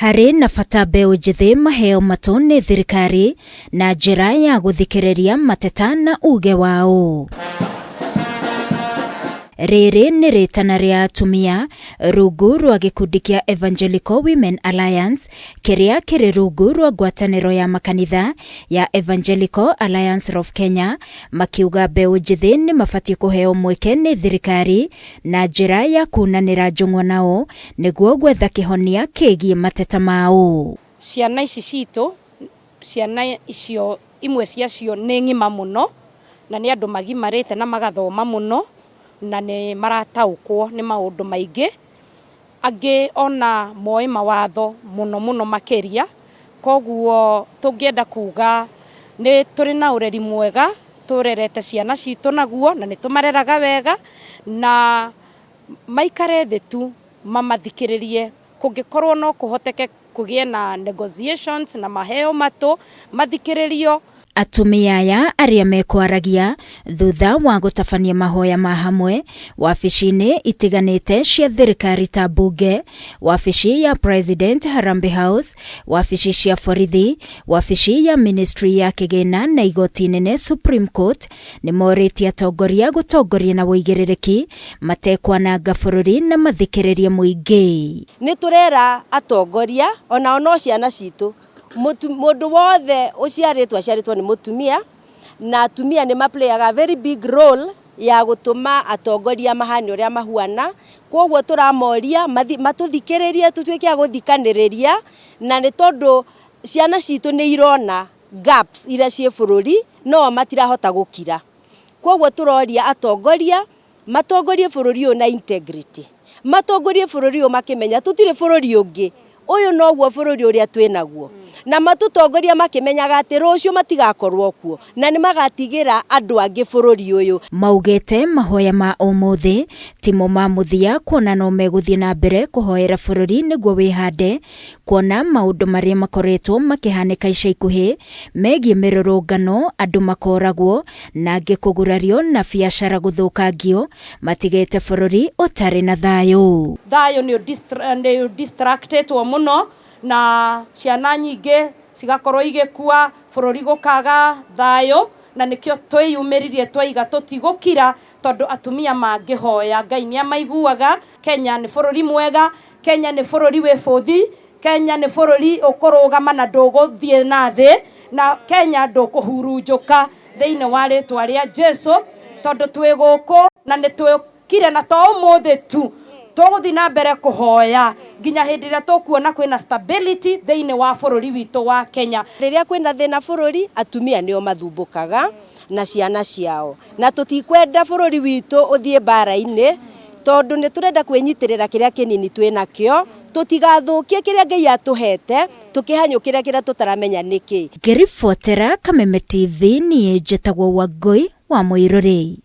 Harĩ na bata mbeũ njĩthĩ maheo matũ nĩ thirikari na njĩra ya gũthikĩrĩria mateta na uge wao. Rĩrĩ nĩ rĩtana rĩa atumia rungu rwa gĩkundi kĩa Evangelical Women Alliance kĩrĩa kĩrĩ rungu rwa ngwatanĩro ya makanitha ya Evangelical Alliance of Kenya, makiuga mbeũ njĩthĩ nĩ mabatiĩ kũheo mweke nĩ thirikari na njĩra ya kunanĩra njũng'wa nao nĩguo gwetha kĩhonia kĩgiĩ mateta mao. Ciana ici citũ, ciana icio imwe ciacio nĩ ng'ima mũno, na nĩ andũ magimarĩte na magathoma mũno, na nĩ marataũkwo nĩ maũndũ maingĩ. Angĩ ona moĩ mawatho mũno mũno makĩria, koguo tũngĩenda kuga nĩ tũrĩ na ũreri mwega tũrerete ciana citũ naguo, na nĩ tũmareraga wega, na maikare thĩ tu mamathikĩrĩrie, kũngĩkorwo no kũhoteke kũgĩe na negotiations na maheo matũ mathikĩrĩrio. Atumia aya arĩa mekwaragia thutha wa gũtabania mahoya ma hamwe wabici-inĩ itiganĩte cia thirikari ta mbunge, wabici ya President Harambee House, wabici cia borithi, wabici ya ministry ya kĩgĩna na igoti inene Supreme Court, nĩ morĩtie atongoria gũtongoria na ũigĩrĩrĩki matekwananga bũrũri na mathikĩrĩrie mũingĩ. Nĩ tũrera atongoria onao no ciana citũ. Mũndũ wothe ũciarĩtwo aciarĩtwo nĩ mũtumia, na atumia nĩ ma play aga very big role ya gũtũma atongoria mahane ũrĩa mahuana. Koguo tũramoria matũthikĩrĩrie, tũtuĩke a gũthikanĩrĩria, na nĩ tondũ ciana citũ nĩ irona gaps iria ciĩ bũrũri, no matirahota gũkira. Koguo tũroria atongoria matongorie bũrũri ũyũ na integrity, matongorie bũrũri ũyũ makĩmenya tũtirĩ bũrũri ũngĩ, ũyũ noguo bũrũri ũrĩa twĩnaguo, na matũtongoria makĩmenyaga atĩ rũciũ matigakorwo kuo na nĩ magatigĩra andũ angĩ bũrũri ũyũ. Maugĩte mahoya ma ũmũthĩ timo ma mũthia, kuona no megũthiĩ na mbere kũhoera bũrũri nĩguo wĩhande, kuona maũndũ marĩa makoretwo makĩhanĩka ica ikuhĩ megiĩ mĩrũrũngano, andũ makoragwo na angĩ kũgurario na biacara gũthũkangio, matigĩte bũrũri ũtarĩ na thayũ. Thayũ nĩ distractĩtwo mũno, na ciana nyingĩ cigakorwo igĩkua, bũrũri gũkaga thayũ, na nĩkĩo twĩyumĩririe twaiga tũtigũkira, tondũ atumia mangĩhoya Ngai nĩ amaiguaga. Kenya nĩ bũrũri mwega, Kenya nĩ bũrũri wĩ bũthi, Kenya nĩ bũrũri ũkũrũgama na ndũgũthiĩ na thĩ, na Kenya ndũkũhurunjũka thĩinĩ wa rĩtwa rĩa Jesu, tondũ twĩ gũkũ na nĩ twĩkire, na to ũmũthĩ tu tũgũthiĩ na mbere kũhoya nginya hĩndĩ ĩrĩa tũkuona kwĩna stability thĩinĩ wa bũrũri witũ wa Kenya. Rĩrĩa kwĩna thĩna bũrũri, atumia nĩo mathumbũkaga na ciana ciao, na tũtikwenda bũrũri witũ ũthiĩ mbara-inĩ, tondũ nĩ tũrenda kwĩnyitĩrĩra kĩrĩa kĩnini twĩnakĩo, tũtigathũkie kĩrĩa Ngai atũhete tũkĩhanyũkĩra kĩrĩa tũtaramenya nĩkĩ. Ngĩribotera Kameme TV, niĩ njĩtagwo Wangũi wa Mũirũrĩ.